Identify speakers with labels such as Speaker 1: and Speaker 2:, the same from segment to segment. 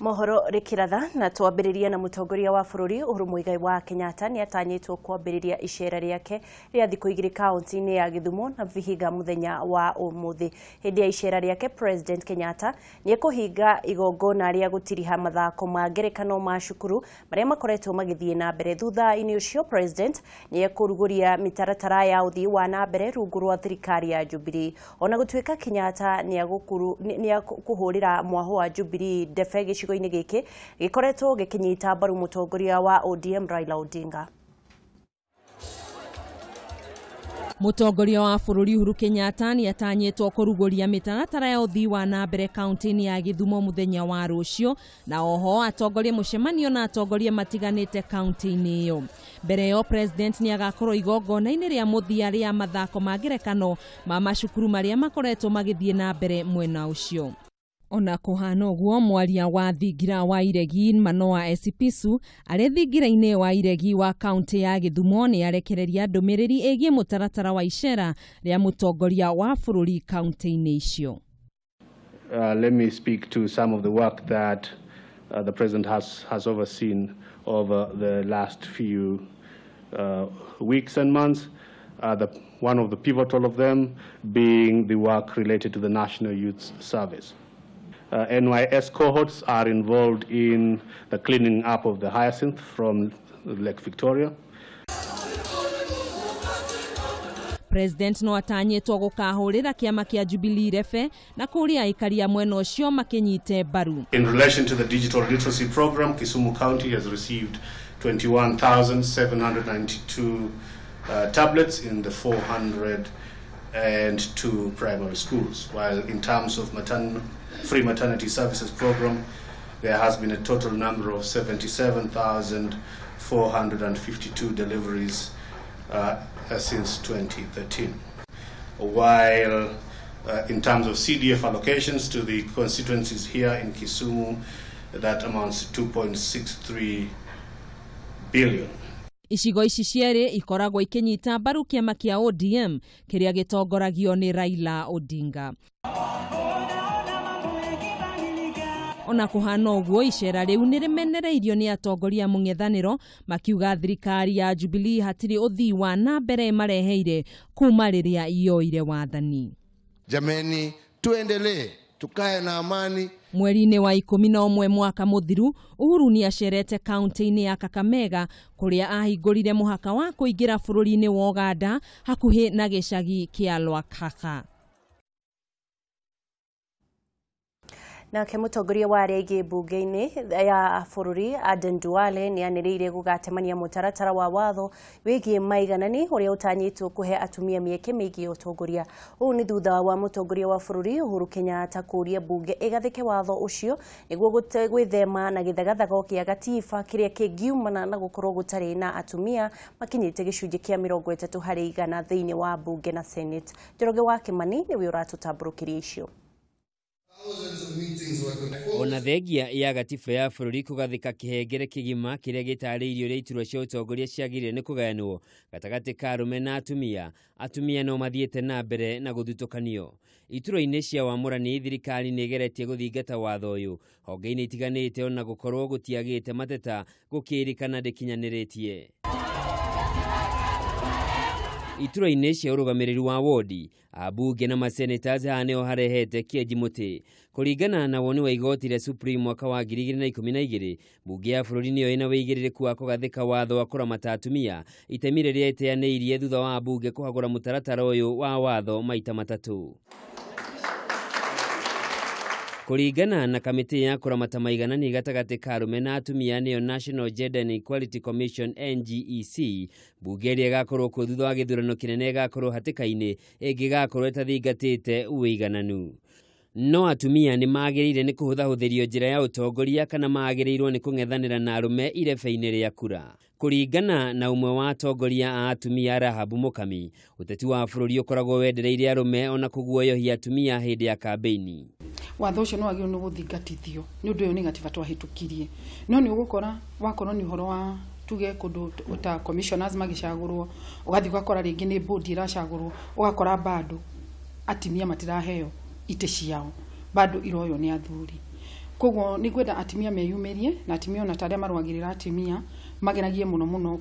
Speaker 1: Mohoro rikiratha na twambiriria na mutongoria wa bururi Uhuru Muigai wa Kenyatta ni atanyitwo kwambiriria icera riake ria thiku igiri kaunti-ini ya Githumo na Vihiga muthenya wa umuthi. Hindi ya icera riake President Kenyatta ni ekuhinga igongona ria gutiriha mathako ma ngerekano ma cukuru maria makoretwo magithie na mbere. Thutha-ini ucio President ni ekuruguria mitaratara ya uthii wa na mbere rungu rwa thirikari ya Jubilee. Ona gutuika Kenyatta ni akuhurira mwaho wa Jubilee ndebe gĩcigo-inĩ gĩkĩ gĩkoretwo gĩkĩnyita mbaru mũtongoria wa ODM Raila Odinga.
Speaker 2: Mũtongoria wa bũrũri Uhuru Kenyatta nĩ atanyĩtwo kũrugũria mĩtaratara ya ũthii wa na mbere kaunti-inĩ ya Gĩthumo mũthenya wa rũciũ, na oho atongorie mũcemanio na atongoria matiganĩte kaunti-inĩ ĩyo. Mbere ĩyo President nĩ agakorwo igongona-inĩ rĩa mũthia rĩa mathako ma ngerekano ma macukuru marĩa makoretwo magĩthiĩ na mbere mwena ũcio. Ona kuhana ũguo, mwaria wa thingira wa Iregi Manoa Esipisu arĩ thingira-inĩ wa Iregi wa kaunti ya Gĩthumo nĩ arekereria ndũmĩrĩri ĩgiĩ mũtaratara wa icera rĩa mũtongoria wa bũrũri kaunti-inĩ icio.
Speaker 3: Let me speak to some of the work that the President has overseen over the last few weeks and months. One of the pivotal of them being the work related to the National Youth Service. NYS cohorts are involved in the cleaning up of the hyacinth from Lake Victoria.
Speaker 2: President no atanyĩtwo gũkahũrĩra kĩama kĩa Jubilee refe na kũrĩa aikari a mwena ũcio makĩnyite mbaru.
Speaker 3: In relation to the digital literacy program, Kisumu County has received 21,792 tablets in the 402 primary schools, while in terms of free maternity services program, there has been a total number of 77,452 deliveries since 2013. While in terms of CDF allocations to the constituencies here in Kisumu, that amounts to 2.63 billion.
Speaker 2: Icigo ici cierĩ ikoragwo ikinyita mbaru kĩama kĩa ODM kĩrĩa gĩtongoragio nĩ Raila Odinga. Ona kuhana ũguo, icera rĩu nĩ rĩmenereirio nĩ atongoria mũng'ethanĩro makiuga thirikari ya Jubilee hatirĩ ũthii wa na mbere mareheire kuma rĩrĩa yoire wathani.
Speaker 4: Jameni, tuendelee, tukae na amani.
Speaker 2: Mweri-inĩ wa 11 mwaka mũthiru, Uhuru nĩ acerete kaunti-inĩ ya Kakamega kũrĩa ahingũrire mũhaka wa kũingĩra bũrũri-inĩ wa Uganda hakuhĩ na gĩcagi kĩa Lwakhakha.
Speaker 1: Nake mũtongoria wa arĩa aingĩ mbunge-inĩ ya bũrũri Aden Duale nĩ anĩrĩire gũgatemania mũtaratara wa watho wĩgiĩ maiganani ũrĩa ũtanyĩtwo kũhe atumia mĩeke mĩingĩ ya ũtongoria. Ũũ nĩ thutha wa mũtongoria wa bũrũri Uhuru Kenyatta kũũria mbunge ĩgathĩke watho ũcio nĩguo gwĩthema na gĩthagathago kĩa gatiba kĩrĩa kĩngiumana na gũkorwo gũtarĩ na atumia makinyĩte gĩcunjĩ kĩa 30% thĩinĩ wa mbunge na Senate. Njoroge wa Kimani nĩwe ũratũtambũrũkĩria icio.
Speaker 5: Ona thengia ya gatiba ya bũrũri kũgathĩka kĩhengere kĩgima kĩrĩa gĩtarĩirio ũrĩa iturwa cia ũtongoria ciagĩrĩire nĩ kũgayanwo gatagatĩ ka arũme na atumia, atumia no mathiĩte na mbere na gũthutũkanio. Iturwa-inĩ cia wamũrani thirikari nĩ ĩgeretie gũthingata watho ũyũ honge-inĩ itiganĩte ona gũkorwo gũtiagĩte mateta gũkĩrĩkana ndĩkinyanĩrĩtie. Iturwa-inĩ cia ũrũgamĩrĩri wa wodi, ambunge na masenators haha nĩho harehete kĩenji mũtĩ. Kũringana na woni wa igoti rĩa Supreme mwaka wa 2012, mbunge ya bũrũri nĩyo ĩna wĩigĩrĩrĩku wa kũgathĩka watho wa kũramata atumia, itemi rĩrĩa ĩteanĩirie thutha wa ambunge kũhagũra mũtaratara ũyũ wa watho maita matatũ. Kũringana na kamĩtĩ ya kũramata maiganani gatagatĩ ka arũme na atumia nĩyo National Gender and Equality Commission NGEC, mbunge ĩrĩa ĩgakorwo kuo thutha wa gĩthurano kĩnene ĩgakorwo hatĩka-inĩ ĩngĩgakorwo ĩtathingatĩte ũigananu. No atumia nĩ magĩrĩire nĩ kũhũthahũthĩrio njĩra ya ũtongoria kana magĩrĩirwo nĩ kũng'ethanĩra na arũme irebe-inĩ rĩa kura. Kũringana na ũmwe wa atongoria a atumia Rahabu Mukami, ũteti wa bũrũri ũkoragwo wendereire arũme ona kũguoyohia atumia hĩndĩ ya kambĩini.
Speaker 6: Watho ũcio nĩ wagĩrĩirwo nĩ gũthingatithio nĩ ũndũ ũyũ nĩ gatiba twahĩtũkirie, no nĩ ũgũkora wakorwo nĩ ũhoro wa tuge kũndũ ta commissioners magĩcagũrwo, ũgathiĩ ũgakora rĩngĩ nĩ board ĩracagũrwo, ũgakora bado atumia matiraheo itĩ ciao, bado iroywo nĩ athuri. Koguo nĩ ngwenda atumia meyumĩrie na atumia ona ta arĩa marũagĩrĩra atumia mageragie mũno mũno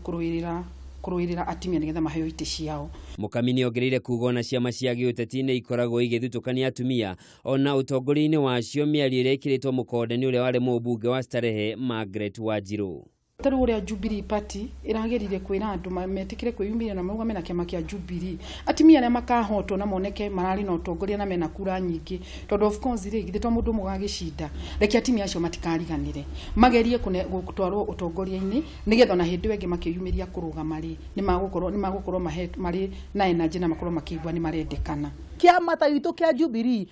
Speaker 6: kũrũĩrĩra atumia nĩgetha maheo itĩ ciao.
Speaker 5: Mukami nĩongereire kuga ona ciama cia gĩũteti nĩ ikoragwo igĩthutũkania atumia ona ũtongoria-inĩ wacio mĩario ĩrĩa ĩkĩrĩtwo mũkonde nĩ ũrĩa warĩ mũmbunge wa Starehe Margaret Wanjiru.
Speaker 6: Ta rĩu ũrĩa Jubilee Party ĩrageririe kwĩra andũ metĩkĩre kwĩyumĩria na marũgame na kĩama kĩa Jubilee, atumia arĩa makahotwo na moneke mararĩ na ũtongoria na mena kura nyingĩ, tondũ of course rĩ githĩ to mũndũ ũmwe ũgagĩcinda, reke atumia acio matikariganĩre, magerie gũtwarwo ũtongoria-inĩ nĩgetha ona hĩndĩ ĩyo ĩngĩ makĩyumĩria kũrũgama rĩ nĩmagũkorwo marĩ na energy na makorwo makĩigua nĩ marendekana.
Speaker 7: Kĩama ta gitũ kĩa Jubilee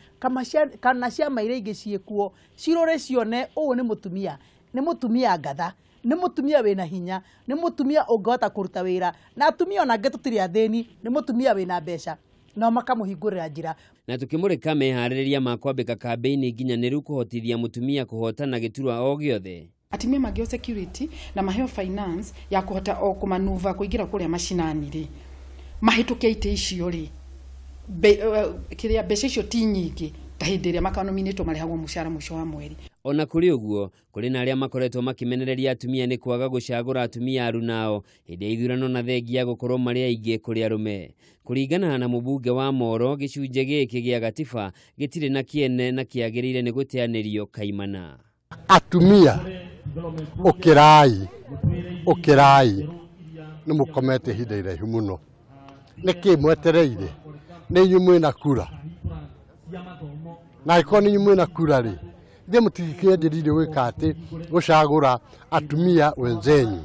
Speaker 7: kana ciama iria ingĩ ciĩkuo cirore cione ũũ nĩ mũtumia ngatha, nĩ mũtumia wĩna hinya, nĩ mũtumia ũngĩhota kũruta wĩra, na atumia ona angĩ tũtirĩ athĩni, nĩ mũtumia wĩna mbeca, nao makamũhingũrĩra njĩra.
Speaker 5: Na tukĩmũrĩka meharĩrĩria ma kwambĩka kambĩini nginyanĩru kũhotithia mũtumia kũhotana gĩturwa o gĩothe.
Speaker 6: Atumia mangĩheo security na maheo finance ya kũhota o kũmanuva kũingĩra kũrĩa macinani rĩ, mahĩtũke itĩ icio rĩ, kĩrĩa mbeca icio ti nyingĩ ta hĩndĩ ĩrĩa makanominĩtwo marĩhagwo mũcara mũico wa mweri.
Speaker 5: Ona kũrĩ ũguo, kũrĩ na arĩa makoretwo makĩmenereria atumia nĩ kwaga gũcagũra atumia arunao hĩndĩ ya ithurano na thengia gũkorwo marĩ aingĩ kũrĩ arũme. Kũringana na mũmbunge wa Moro, gĩcunjĩ gĩkĩ gĩa gatiba gĩtirĩ na kĩene na kĩagĩrĩire nĩ gũteanĩrio kaimana.
Speaker 4: Atumia ũkĩrai, ũkĩrai, nĩ mũkomete ihinda iraihu mũno, nĩkĩ mwetereire? Nĩ inyuĩ mwĩna kura, na angĩkorwo nĩ inyuĩ mwĩna kura rĩ, ithuĩ mũtikĩenjeririe gwĩka atĩ gũcagũra atumia wenzenyu.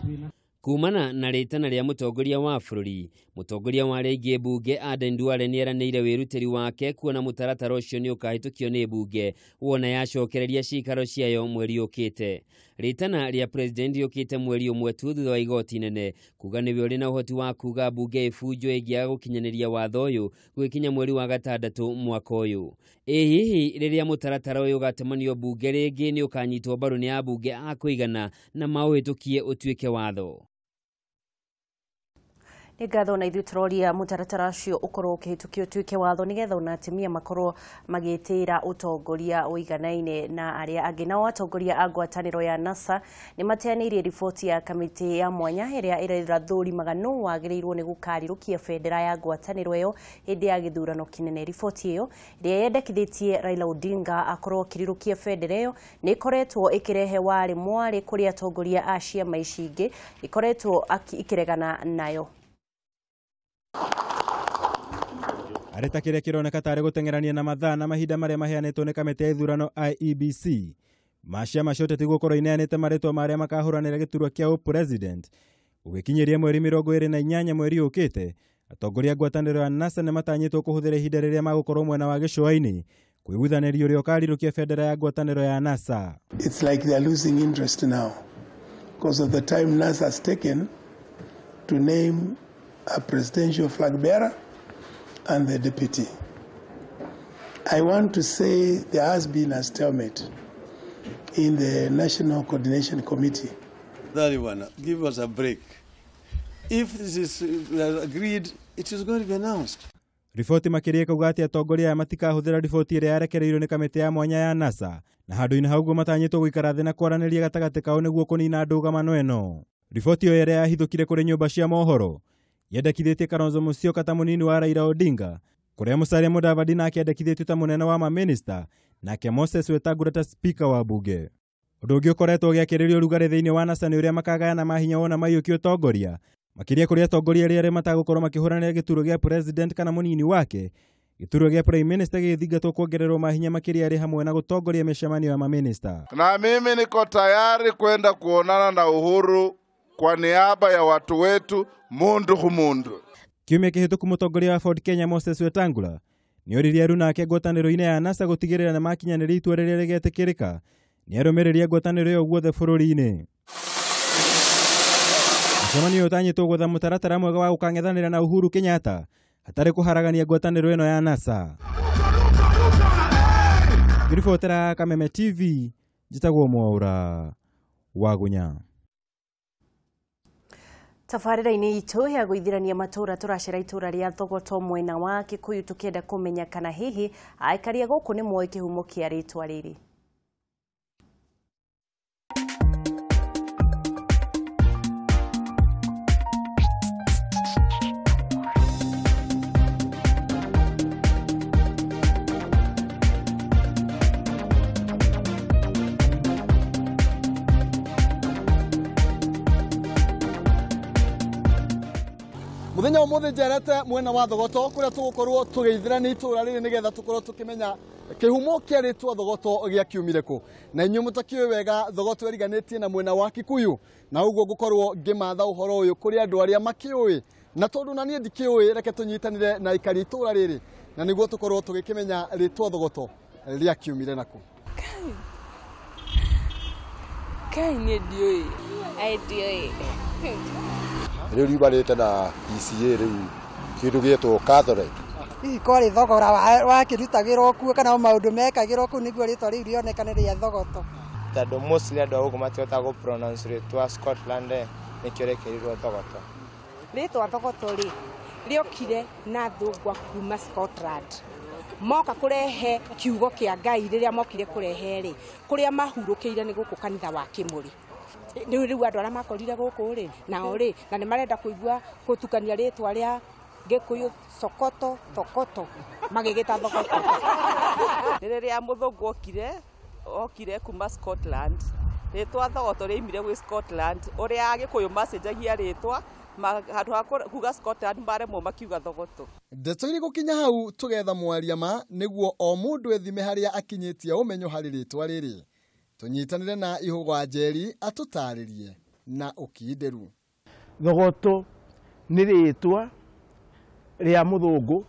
Speaker 5: Kumana na rĩtana rĩa mũtongoria wa bũrũri, mũtongoria wa arĩa aingĩ mbunge Aden Duale nĩeranĩire wĩrutĩri wake kuona mũtaratara ũcio nĩ ũkahĩtũkio nĩ mbunge wona yacokereria cikaro ciayo mweri ũkĩte. Rĩtana rĩa president rĩũkĩte mweri ũmwe tu thutha wa igoti inene kuga nĩwe ũrĩ na ũhoti wa kuga mbunge ĩbunjwo ĩngĩaga gũkinyanĩria watho ũyũ gũgĩkinya mweri wa gatandatũ mwaka ũyũ. Ĩ hihi rĩrĩa mũtaratara ũyũ ũgatemanio mbunge rĩngĩ nĩ ũkanyitwo mbaru nĩ ambunge a kũigana na maũhĩtũkie ũtuĩke watho?
Speaker 1: Nĩ ngatho na ithuĩ tũroria mũtaratara ũcio ũkorwo ũkĩhĩtũkio ũtuĩke watho nĩgetha ona atumia makorwo magĩtĩĩra ũtongoria ũiganaine na arĩa angĩ. Nao atongoria a ngwatanĩro ya NASA nĩ mateanĩirie riboti ya kamĩtĩ ya mwanya ĩrĩa ĩrathũrimaga nũ wagĩrĩirwo nĩ gũkarirũkia bendera ya ngwatanĩro ĩyo hĩndĩ ya gĩthurano kĩnene. Riboti ĩyo ĩrĩa yendekithĩtie Raila Odinga akorwo akĩrirũkia bendera ĩyo nĩ ĩkoretwo ĩkĩrehe warĩ mwarĩ kũrĩ atongoria a ciama ici ingĩ ikoretwo ikĩregana nayo.
Speaker 8: Arĩ ta kĩrĩa kĩroneka tarĩ gũteng'erania na mathaa na mahinda marĩa maheanĩtwo nĩ kamĩtĩ ya ithurano IEBC ma ciama cia ũteti gũkorwo ineanĩte marĩtwa ma arĩa makahũranĩra gĩturwa kĩa ũpresident gũgĩkinyĩria mweri 28 mweri ũkĩte. Atongoria a ngwatanĩro ya NASA nĩ matanyĩtwo kũhũthĩra ihinda rĩrĩa magũkorwo mwena wa gĩcũa-inĩ kwĩguithanĩria ũrĩa ũkarirũkia bendera ya ngwatanĩro ya NASA.
Speaker 9: It's like they are losing interest now because of the time NASA has taken to name a presidential flag bearer and the deputy. I want to say there has been a stalemate in the National Coordination Committee.
Speaker 10: Give us a break. If this is agreed, it is going to be announced.
Speaker 8: Riboti makĩria ĩkauga atĩ atongoria aya matikahũthĩra riboti ĩrĩa yarekereirio nĩ kamĩtĩ ya mwanya ya NASA na handũ-inĩ ha ũguo matanyĩtwo gũikara thĩ na kwaranĩria gatagatĩ kao nĩguo kũnina ndũgamano ĩno. Riboti ĩyo ĩrĩa yahithũkire kũrĩ nyũmba cia mohoro yendekithĩtie Kalonzo Musyoka ta mũnini wa Raila Odinga, kũrĩa Musalia Mudavadi nake endekithĩtio ta mũnene wa mamĩnĩsta, nake Moses Wetangula ta spika wa bunge. Ũndũ ũngĩ ũkoretwo ũgĩakĩrĩrio ũrugarĩ thĩinĩ wa NASA nĩ ũrĩa makagayana mahinya wona maiyũkia ũtongoria, makĩria kũrĩ atongoria arĩa matagũkorwo makĩhũranĩra gĩturwa gĩa president kana mũnini wake, gĩturwa gĩa prime minister gĩgĩthingatwo kuongererwo mahinya makĩria arĩ hamwe na gũtongoria mĩcemanio ya mamĩnĩsta.
Speaker 11: Na mimi niko tayari kwenda kuonana na Uhuru kwa niaba ya watu wetu mundu humundu.
Speaker 8: Kiumia kĩhĩtũku mũtongoria wa Ford Kenya Moses Wetangula nĩoririe aruna ake ngwatanĩro-inĩ ya NASA gũtigĩrĩra nĩ makinyanĩria itua rĩrĩa rĩgetĩkĩrĩka nĩ arũmĩrĩri a ngwatanĩro ĩyo guothe bũrũri-inĩ. Mũcemanio ũyũ ũtanyĩtwo gwetha mũtaratara mwega wa gũkang'ethanĩra na Uhuru Kenyatta hatarĩ kũharagania ngwatanĩro ĩno ya NASA. Ngĩribotera Kameme TV, njĩtagwo Mwaura Wagunya.
Speaker 1: Tabarĩra-inĩ itũ ya gũithirania matũra tũracera itũra rĩa Thogoto mwena wa Kikuyu tũkĩenda kũmenya kana hihi aikari a gũkũ nĩ moĩ kĩhumo kĩa rĩtwa rĩrĩ.
Speaker 12: Muthenya umuthi njerete mwena wa Thogoto kuria tugukorwo tugeithirania itura riri nigetha tukorwo tukimenya kihumo kia ritwa Thogoto gia kiumire ku. Na inyuĩ mutakiũĩ wega Thogoto ĩriganĩtie na mwena wa Kikuyu, na ũguo ngũkorwo ngĩmatha ũhoro ũyũ kũrĩ andũ arĩa makĩũĩ, na tondũ na niĩ ndikĩũĩ reke tũnyitanĩre na aikari itũra rĩrĩ na nĩguo tũkorwo tũgĩkĩmenya rĩtwa Thogoto rĩa kiumire naku.
Speaker 13: Kai niĩ ndiũĩ. Ai ndiũĩ.
Speaker 14: Rĩu riumanĩte na PCA rĩu kĩndũ gĩetwo Catholic.
Speaker 15: Hihi kwarĩ thogora wakĩrutagĩrwo kuo kana maũndũ mekagĩrwo kũu nĩguo rĩtwa rĩu rĩonekane rĩa Thogoto.
Speaker 16: Tondũ mostly andũ a gũkũ matihotaga gũ pronounce rĩtwa Scotland nĩkĩo rĩekĩrirwo Thogoto.
Speaker 17: Rĩtwa Thogoto rĩ rĩokire na thũngwa kuma Scotland. Moka kũrehe kiugo kĩa Ngai rĩrĩa mokire kũrehe rĩ kũrĩa mahurũkĩire nĩ gũkũ kanitha wa Kĩmũrĩ. Rĩu andũ arĩa makorire gũkũ rĩ nao rĩ na nĩ marenda kũigua gũtukania rĩtwa rĩa Gĩkũyũ Sokoto Thokoto magĩgĩta Thogoto.
Speaker 18: Rĩrĩa mũthũngũ okire kuma Scotland, rĩtwa Thogoto rĩaumire gwĩ Scotland, ũrĩa Agĩkũyũ macenjagia rĩtwa handũ ha kuga Scotland maremwo makiuga Thogoto.
Speaker 12: Ndeto irĩ gũkinya hau tũgetha mwaria ma nĩguo o mũndũ ethime harĩa akinyĩtie ũmenyo harĩ rĩtwa rĩrĩ. Tũnyitanĩre na Ihũgwa Njeri atũtarĩrie na ũkindĩru.
Speaker 19: Thogoto nĩ rĩtwa rĩa mũthũngũ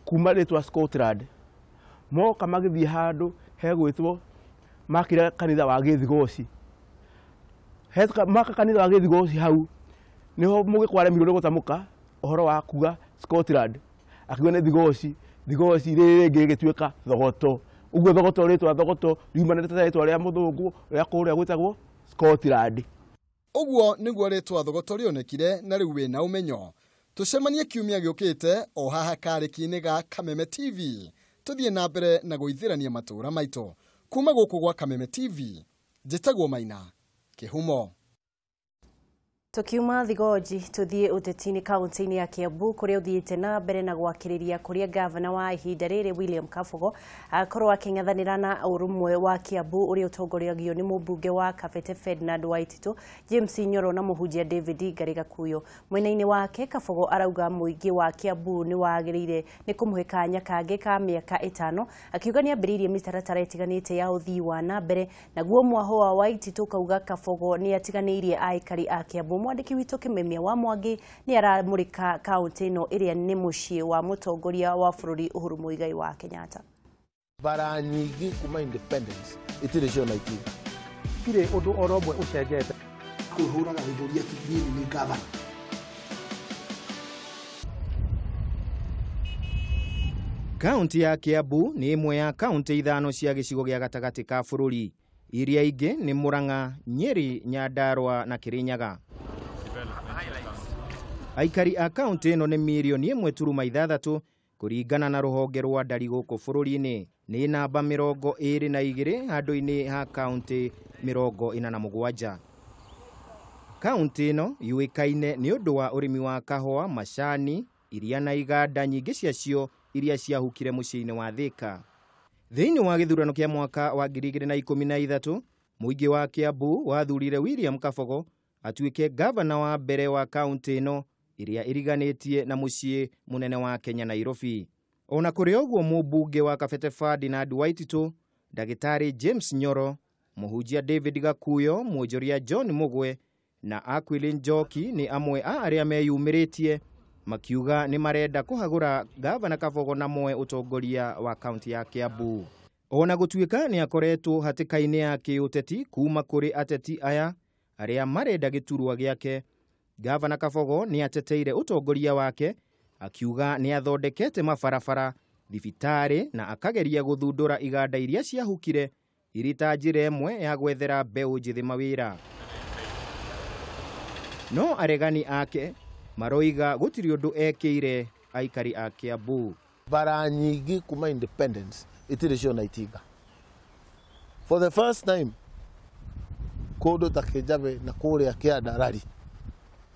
Speaker 19: kuma rĩtwa Scotland. Moka magĩthiĩ handũ hegwĩtwo makire kanitha wa Gĩthigoci. Maka kanitha wa Gĩthigoci hau niho mũgĩkũ aremirwo nĩ gũtamũka ũhoro wa kuga Scotland, akiuga nĩ Thigoci, Thigoci rĩrĩ rĩngĩ rĩgĩtuĩka Thogoto. Ũguo Thogoto rĩtwa Thogoto riumanĩte na rĩtwa rĩa mũthũngũ rĩa kũrĩa gwĩtagwo Scotland.
Speaker 12: Ũguo nĩguo rĩtwa Thogoto rĩonekire na rĩu wĩna ũmenyo. Tũcemanie kiumia gĩũkĩte o haha karĩki-inĩ ga Kameme TV. Tũthiĩ na mbere na gũithĩrania matũũra maitũ. Kuma gũkũ gwa Kameme TV, njĩtagwo Maina Kĩhumo.
Speaker 1: Tukiuma Thigoji tuthie uteti-inĩ kaunti-inĩ ya Kiambu kuria uthiĩte na mbere na gwakĩrĩria kuria gavana wa ihinda rĩrĩ William Kabogo akorwo akĩng'ethanĩra na ũrũmwe wa Kiambu ũrĩa ũtongoragio nĩ mũmbunge wa Kabete Ferdinand Waititu, James Nyoro na mũhunjia David Ngarĩ Gakuyo. Mwena-inĩ wake Kabogo arauga mũingĩ wa Kiambu nĩ wagĩrĩire nĩ kũmũhe kanya kangĩ ka mĩaka 5, akiuga nĩ ambĩrĩirie mĩtaratara ĩtiganĩte ya ũthii wa na mbere. Naguo mwaho wa Waititu kauga Kabogo nĩ atiganĩirie aikari a Kiambu. Mwandĩki witũ Kimemia wa Mwangi nĩ aramũrĩka kaunti ĩno ĩrĩa nĩ mũciĩ wa mũtongoria wa bũrũri Uhuru Muigai wa Kenyatta.
Speaker 20: Bara nyingĩ kuma independence itirĩ ciona itinga.
Speaker 21: Tirĩ ũndũ oro ũmwe ũcenjete.
Speaker 9: Kwĩhũraga gĩthũri atĩ niĩ nĩ gavana.
Speaker 22: Kaunti ya Kiambu nĩ ĩmwe ya kaunti 5 cia gĩcigo gĩa gatagatĩ ka bũrũri. Iria ingĩ nĩ Murang'a, Nyeri, Nyandarua na Kirinyaga. Aikari a kaunti ĩno nĩ mirioni 1.6 kũringana na rũhonge rwa ndari gũkũ bũrũri-inĩ. Nĩ namba 22 handũ-inĩ ha kaunti 47. Kaunti ĩno yũĩkaine nĩ ũndũ wa ũrĩmi wa kahũa, macani, iria na iganda nyingĩ ciacio iria ciahukire mũciĩ-inĩ wa Thika. Thĩinĩ wa gĩthurano kĩa mwaka wa 2013, mũingĩ wa Kiambu wathurire William Kabogo atuĩke gavana wa mbere wa kaunti ĩno ĩrĩa ĩriganĩtie na mũciĩ mũnene wa Kenya Nairobi. Ona kũrĩ ũguo mũmbunge wa Kabete Ferdinand Waititu, Ndagĩtarĩ James Nyoro, mũhunjia David Gakuyo, mwonjoria John Mugwe na Aquilin Njoki nĩ amwe a arĩa meyumĩrĩtie makiuga nĩ marenda kũhagũra gavana Kabogo na moe ũtongoria wa kaunti ya Kiambu. Ona gũtuĩka nĩ akoretwo hatĩka-inĩ ya kĩũteti kuma kũrĩ ateti aya arĩa marenda gĩturwa gĩake, gavana Kabogo nĩ ateteire ũtongoria wake akiuga nĩ athondekete mabarabara, thibitarĩ na akageria gũthundũra iganda iria ciahukire irĩ ta njĩra ĩmwe ya gwethera mbeũ njĩthĩ mawĩra. No aregani ake maroiga gũtirĩ ũndũ ekĩire aikari a Kiambu.
Speaker 20: Bara nyingĩ kuma independence itirĩ ciona itinga. For the first time kũndũ ta Kĩnjabe na kũrĩa Kĩandarari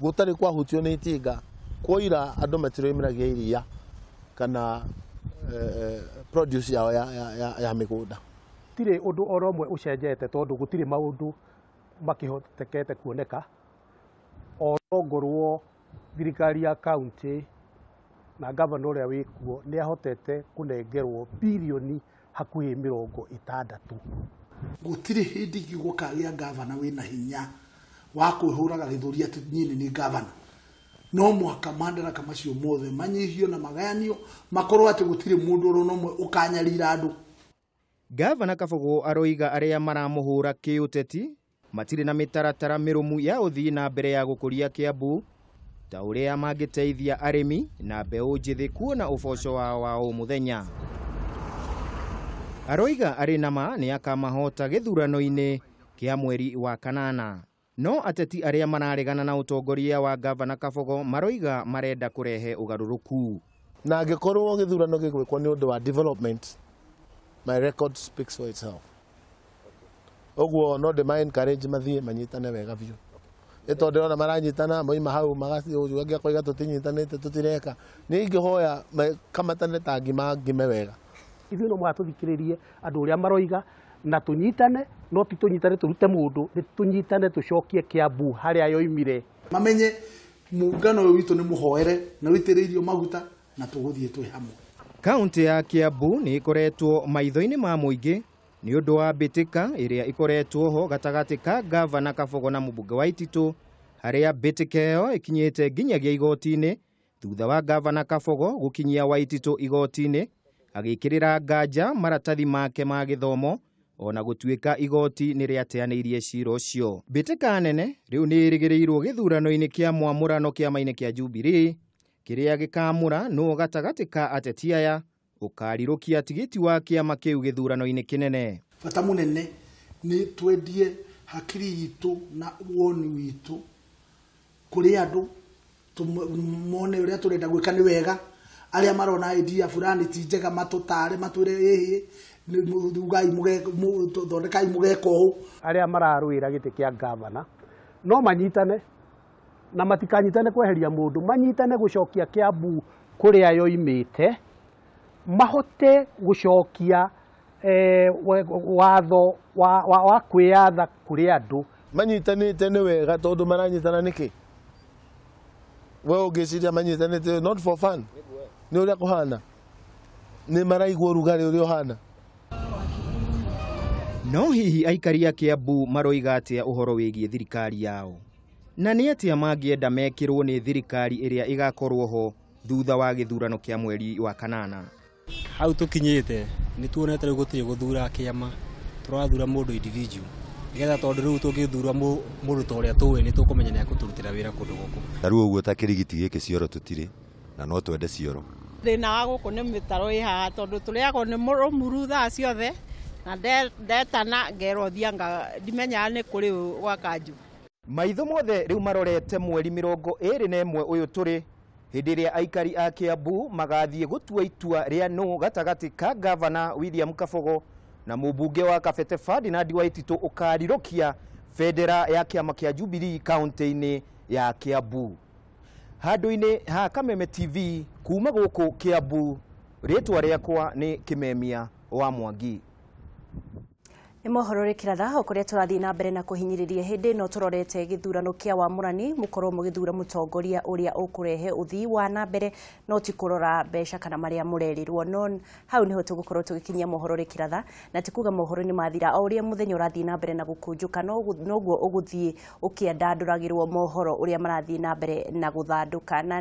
Speaker 20: gũtarĩ kwahutio nĩ itinga, kwoira andũ matiroimĩragia iria kana produce yao ya mĩgũnda.
Speaker 21: Tirĩ ũndũ oro ũmwe ũcenjete tondũ gũtirĩ maũndũ makĩhotekete kuoneka oro ngorwo Thirikari ya kaunti na gavana ũrĩa wĩkuo nĩ ahotete kũnengerwo birioni hakuhĩ 60.
Speaker 2: Gũtirĩ hĩndĩ ĩngĩ gũkagĩa gavana wĩna hinya wa kwĩhũraga gĩthũri atĩ niĩ nĩ gavana. No mũhaka madaraka macio mothe manyihio na magayanio makorwo atĩ gũtirĩ mũndũ oro ũmwe ũkanyarira andũ.
Speaker 22: Gavana Kabogo aroiga arĩa maramũhũra kĩũteti matirĩ na mĩtaratara mĩrũmu ya ũthii na mbere ya gũkũria Kiambu ta ũrĩa mangĩteithia arĩmi na mbeũ njĩthĩ kuona ũboco wao wa o mũthenya. Aroiga arĩ na ma nĩ akamahota gĩthurano-inĩ kĩa mweri wa kanana. No ateti arĩa mararegana na ũtongoria wa Gavana Kabogo maroiga marenda kũrehe ũgarũrũku.
Speaker 20: Na angĩkorwo gĩthurano gĩgwĩkwo nĩ ũndũ wa development, my record speaks for itself. Ũguo no ndĩma encourage mathiĩ manyitane wega biũ. Ĩtondũ ndĩrona maranyitana moima hau magathiĩ ũyũ ũngĩ akoiga tũtinyitanĩte tũtireka. Niĩ ingĩhoya kamatane ta ngima ngime wega.
Speaker 21: Ithuĩ no mũhaka tũthikĩrĩrie andũ ũrĩa maroiga na tũnyitane, no ti tũnyitane tũrute mũndũ, nĩ tũnyitane tũcokie Kiambu harĩa yoimire.
Speaker 2: Mamenye mũngano ũyũ witũ nĩ mũhoere na wĩitĩrĩirio maguta na tũgũthiĩ twĩ hamwe.
Speaker 22: Kaunti ya Kiambu nĩ ĩkoretwo maitho-inĩ ma mũingĩ nĩ ũndũ wa mbĩtĩka ĩrĩa ĩkoretwo ho gatagatĩ ka Gavana Kabogo na mũmbunge wa Waititu, harĩa mbĩtĩka ĩyo ĩkinyĩte nginyagia igoti-inĩ thutha wa Gavana Kabogo gũkinyia Waititu igoti-inĩ agĩkĩrĩra nganja maratathi make ma gĩthomo ona gũtuĩka igoti nĩ rĩateanĩirie cira ũcio. Mbĩtĩka nene rĩu nĩ ĩrĩgĩrĩirwo gĩthurano-inĩ kĩa mwamũrano kĩama-inĩ kĩa Jubilee kĩrĩa gĩkamũra nũũ gatagatĩ ka ateti aya ũkarirũkia tigiti wa kĩama kĩu gĩthurano-inĩ kĩnene.
Speaker 2: Bata mũnene nĩ twendie hakiri itũ na woni witũ kũrĩ andũ mone ũrĩa tũrenda gwĩka nĩ wega. Arĩa marona idea fulani ti njega matũtare matwĩre ĩhĩ ugai thondekai mũgeka ũũ.
Speaker 21: Arĩa mararũĩra gĩtĩ kĩa gavana no manyitane na matikanyitane kweheria mũndũ, manyitane gũcokia Kiambu kũrĩa yoimĩte, mahote gũcokia watho wa kwĩyatha kũrĩ andũ.
Speaker 20: Manyitanĩte nĩ wega tondũ maranyitana nĩkĩ? We ũngĩciria manyitanĩte not for fun. Nĩ ũrĩa kũhana nĩ maraigua ũrugarĩ ũrĩa ũhana.
Speaker 22: No hihi aikari a Kiambu maroiga atĩa ũhoro wĩgiĩ thirikari yao? Na nĩ atĩa mangĩenda mekĩrwo nĩ thirikari ĩrĩa ĩgakorwo ho thutha wa gĩthurano kĩa mweri wa kanana?
Speaker 3: Hau tũkinyĩte nĩ tuonete rĩu gũtirĩ gũthura kĩama, tũrathura mũndũ individual nĩgetha tondũ rĩu tũngĩthura mũndũ ta ũrĩa tũĩ nĩ tũkũmenya nĩ akũtũrutĩra wĩra kũndũ gũkũ.
Speaker 14: Ta rĩu ũguo ta kĩrigiti gĩkĩ cioro tũtirĩ na no twende cioro.
Speaker 23: Thĩna wa gũkũ nĩ mĩtaro ĩ haha tondũ tũrĩagwo nĩ mũrũmuru thaa ciothe na ndetana ngerwo thianga ndimenyaga nĩ kũrĩ gwa kanjũ.
Speaker 22: Maitho mothe rĩu marorete mweri 21 ũyũ tũrĩ hĩndĩ ĩrĩa aikari a Kiambu magathiĩ gũtua itua rĩa nũ gatagatĩ ka Gavana William Kabogo na mũmbunge wa Kabete Ferdinand Waititu ũkarirũkia bendera ya kĩama kĩa Jubilee kaunti-inĩ ya Kiambu. Handũ-inĩ ha Kameme TV kuma gũkũ Kiambu, rĩtwa rĩakwa nĩ Kĩmemia wa Mwangi.
Speaker 1: Nĩ mohoro rĩkĩratha o kũrĩa tũrathiĩ na mbere na kũhinyĩrĩria hĩndĩ ĩno tũrorete gĩthurano kĩa wamũrani mũkorwo mũgĩthura mũtongoria ũrĩa ũkũrehe ũthii wa na mbere no ti kũrora mbeca kana marĩa mũrerirwo. No hau nĩho tũgũkorwo tũgĩkinyia mohoro rĩkĩratha, na ti kuga mohoro nĩ mathira, o ũrĩa mũthenya ũrathiĩ na mbere na gũkũnjũka noguo ũgũthiĩ ũkĩandandũragĩrwo mohoro ũrĩa marathiĩ na mbere na gũthandũka. Na